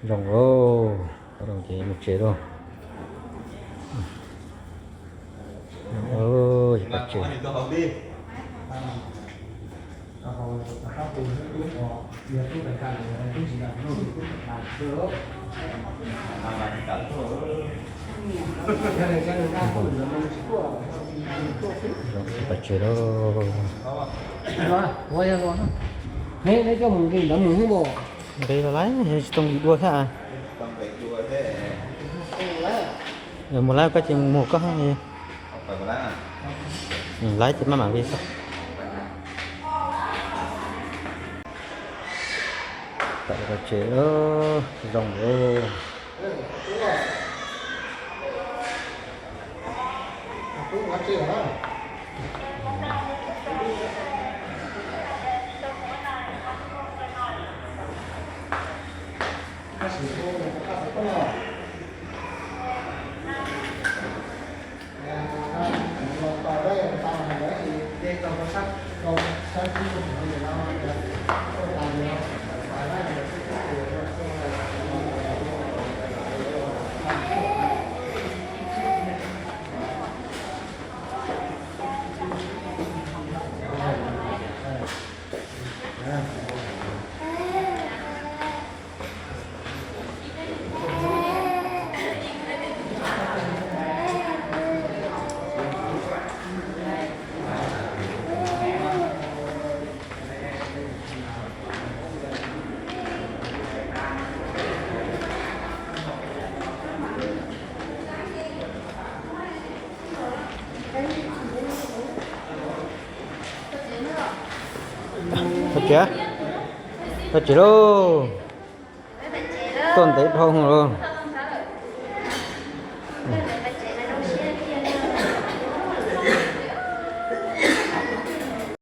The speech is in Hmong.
Zoo lauj, zoo ces mus tsev lauj. Ces pais tsev. Zoo ces pais tsev lauj. Nqis los lawm, yog tsis tau nqis dua thiab. Mus lawm koj ces mus koj. Lawm ces maj mam nqis xwb. Tawm los tsev, zoo lauj. Pais tsev, pais tsev lauj. Tuaj ntev dhau lawm.